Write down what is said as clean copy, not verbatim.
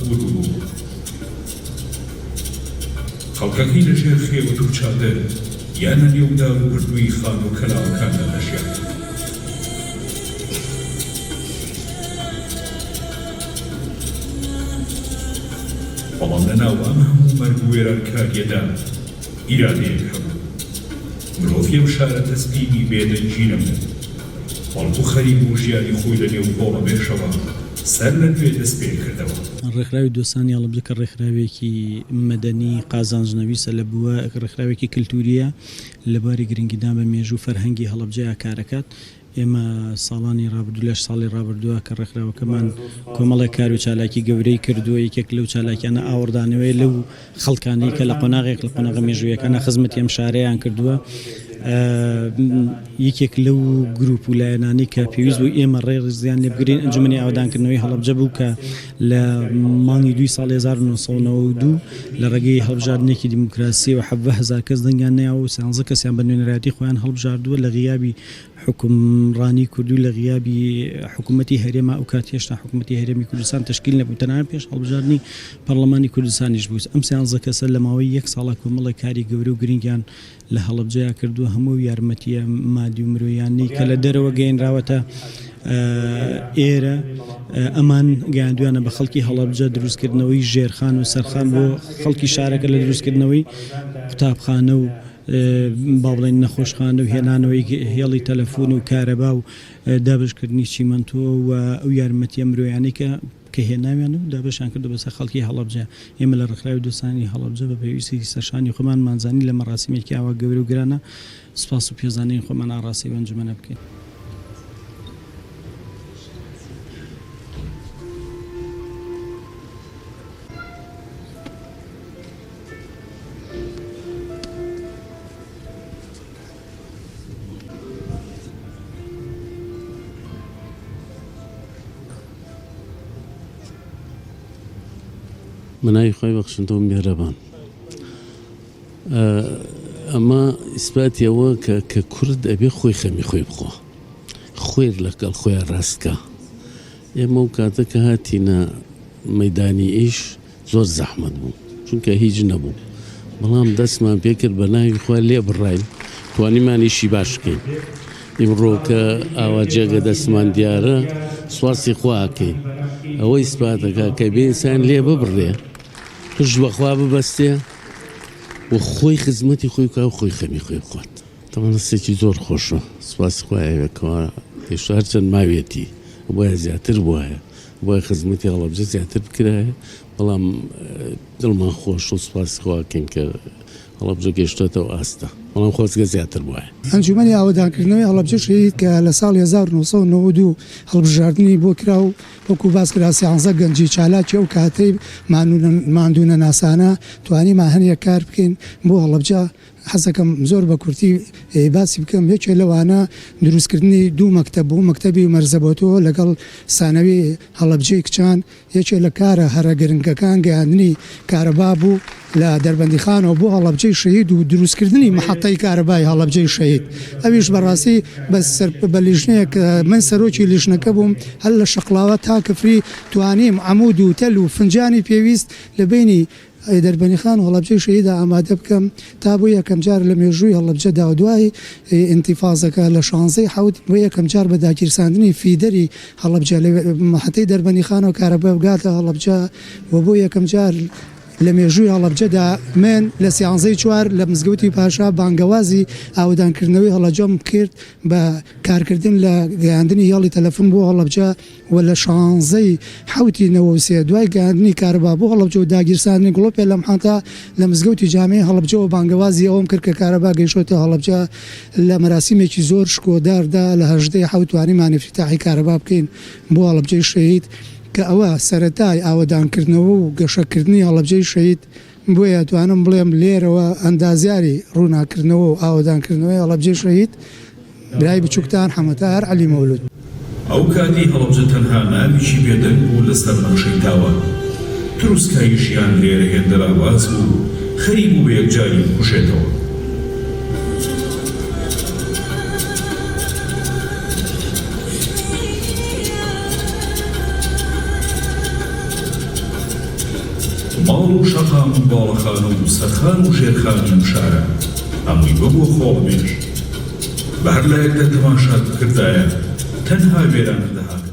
مەقبوور ببوو. خەڵکەکەی لە ژێر خێوەت و چادر یان لە نێو دار و پردووی خانوو و کەلاوەکاندا دەژیان. بەڵام لە ناو ئەم هەموو مەرگ و وێرانکارییەدا ئیرادەیەک هەبوو. مرۆڤی ئەم شارە تەسلیمی بێدەنگی نەبوو، بەڵکو خەریک بوو ژیانی خۆی لە نێو خۆڵەمێشەوە سەر لە نوێ دەست پێ کردەوە. ڕێکخراوی دۆستانی هەڵەبجە کە ڕێکخراوێکی مەدەنی قازانج نەویستە لە بووە ڕێکخراوێکی کلتورییە لە بواری گرنگیدان بە مێژوو و فەرهەنگی هەڵەبجەیا کارەکات. ئێمە ساڵانی ڕابردوو لەش ساڵی ڕابردووە کە ڕێکخراوەکەمان کۆمەڵێک کار و چالاکی گەورەی کردووە، یەکێک لەو چالاکیانە ئاوڕدانەوەیە لەو خەڵکانەی کە لە قۆناغێک لە قۆناغە مێژوویەکانە خزمەتی ئەم شارەیان کردووە. یەکێک لەو گروپ و لایەنانەی کە پێویست بوو ئێمە ڕێزیان لێ بگرین ئەنجومەنی ئاوەدانکردنەوەی هەڵەبجە بوو کە لە مانگی دووی ساڵی 1992 لە ڕێگەی هەڵبژاردنێکی دیموکراسیەوە 17 هەزار کەس دەنگیان نەیاوە و سیانزە کەسیان بە نوێنەرایەتی خۆیان هەڵبژاردووە لە غیابی حوکمڕانی کورد و لە غیابی حکوومەتی هەرێما ئەو کات هێشتا حکوومەتی هەرێمی کوردستان تەشکیل نەبوو تەنانەت پێش هەڵبژاردنی پەڕلەمانی کوردستانیش بوو ئەم سیانزە کەسە لە ماوەی یەک ساڵا کۆمەڵێک کاری گەورە و گرنگیان لە هەڵەبجەیا کردووە هەموو ئەو یارمەتییە مادی و مرۆییانەی کە لە دەرەوە گەیەنراوەتە ئێرە ئەمان گەیاندویانە بە خەڵکی هەڵەبجە دروستکردنەوەی ژێرخان و سەرخان بۆ خەڵکی شارەکە لە دروستکردنەوەی قوتابخانە و با بڵێین نەخۆشخانە و هێنانەوەی هێڵی تەلەفون و کارەبا و دابەشکردنی چیمەنتۆ و ئەو یارمەتیە مرۆیانەی کە کە هێناویانە و دابەشیان کردوە بەسەر خەڵکی هەڵەبجە. ئێمە لە ڕێکخراوی دۆستانی هەڵەبجە بە پێویستی سەرشانی خۆمانمان زانی لە مەراسیمێکی ئاوا گەورە و گرانە سوپاس و پێزانینی خۆمان ئاڕاستەی ئەو ئەنجومەنە بکەین. بە ناوی خوای بەخشندە و میهرەبان. ئەمە ئیسپاتی ئەوە کە کە کورد ئەبێ خۆی خەمی خۆی بخوا خۆی لەگەڵ خۆیان ڕاستکە ئێمە و کاتە کە هاتینە مەدانی ئیش زۆر زەحمەت بوو چونکە هیچ نەبوو بەڵام دەستمان پێکرد بە ناوی خوا لێ بڕاین توانیمان ئیشی باش بکەین ئیمڕۆ کە ئاوا جێگە دەستمان دیارە سواسی خوا ئەکەین ئەوە ئیسپاتەکە کە بێ ئینسان لێ ببڕێ پشت بەخوا ببەستێ و خۆی خزمەتی خۆی بکا و خۆی خەمی خۆی بخوات. تەبعەن هەستێکی زۆر خۆشە سوپاسی خوای ئەوێ کەوا هێشتا هەرچەند ماویەتی بۆیە زیاتر بوایە بۆیە خزمەتی هەڵەبجە زیاتر بکرایە بەڵام دڵمان خۆش و سوپاسی خوا کەین کە هەڵەبجە گەیشتۆتە ئەو ئاستە بەڵام خۆزگە زیاتر بوایە. ئەنجومەنی ئاوەدانکردنەوەی هەڵەبجە شەهید کە لە ساڵی 1992 هەڵبژاردنی بۆ کرا و وەکو باس کرا سیانزە گەنجی چالاکی ئەو کاتەی ماندوونەناسانە توانیمان هەنێک کار بکەین بۆ هەڵەبجە حەزەکەم زۆر بە کورتی باسی بکەم یەکێ لەوانە دروستکردنی دوو مەکتەب بوو مەکتەبی مەرزەبۆتۆ لەگەڵ سانەوی هەڵەبجەی کچان یەکێ لە کارە هەرە گرنگەکان گەیاندنی کارەبا بوو لە دەربەندیخانەوە بۆ هەڵەبجەی شەهید و دروستکردنی مەحەتەی کارەبای هەڵەبجەی شەهید ئەویش بەڕاستی بە سەر بە لیژنەیەک من سەرۆکی لیژنەکە بووم هەر لە شەقڵاوە تا کفری توانیم عەمود و تەل و فنجانی پێویست لە بەینی دەربەنیخان و هەڵەبجەی شەهیدا ئامادە بکەم تا بۆ یەکەمجار لە مێژووی هەڵەبجەدا و دوای ئینتیفازەکە لە شانزەی حەوت بۆ یەکەمجار بە داگیرساندنی فیدەری هەڵەبجە لە مەحەتەی دەربەنیخانەوە کارەبا بگاتە هەڵەبجە و بۆ یەکەمجار لە مێژووی هەڵەبجەدا من لە سیانزەی چوار لە مزگەوتی پاشا بانگەوازی ئاوەدانکردنەوەی هەڵەجەم کرد بە کارکردن لە گەیاندنی هێڵی تەلەفون بۆ هەڵەبجە و لە شانزەی حەوتی 93 دوای گەیاندنی کارەبا بۆ هەڵەبجە و داگیرساندنی گڵۆپێ لە محەتە لە مزگەوتی جامعی هەڵەبجەوە بانگەوازی ئەوەم کرد کە کارەبا گەیشتۆتە هەڵەبجە لە مەراسیمێکی زۆر شکۆداردا لە هەژدەی حەوت توانیمان ئیفتیتاحی کارەبا بکەین بۆ هەڵەبجەی شەهید کە ئەوە سەرەتای ئاوەدانکردنەوە و گەشەکردنی هەڵەبجەی شەهید بۆیە ئەتوانم بڵێم لێرەوە ئەندازیاری ڕووناککردنەوە و ئاوەدانکردنەوەی هەڵەبجەی شەهید برای بچوکتان حەمەتاهر عەلی مەولود. ئەو کاتەی هەڵەبجە تەنها ناوێکی بێدەنگ بوو لەسەر نەخشەی تاوان. تروسکایی ژیان لێرە هێندە لاواز بوو، خەریک بوو بە یەکجاری بکوژێتەوە. و شەقام و باڵەخانە و سەرخان و ژێرخانی ئەم شارە هەمووی ببووە خۆڵەمێش. بە هەر لایەکدا تەماشات بکردایە تەنها وێرانە دەهاتە.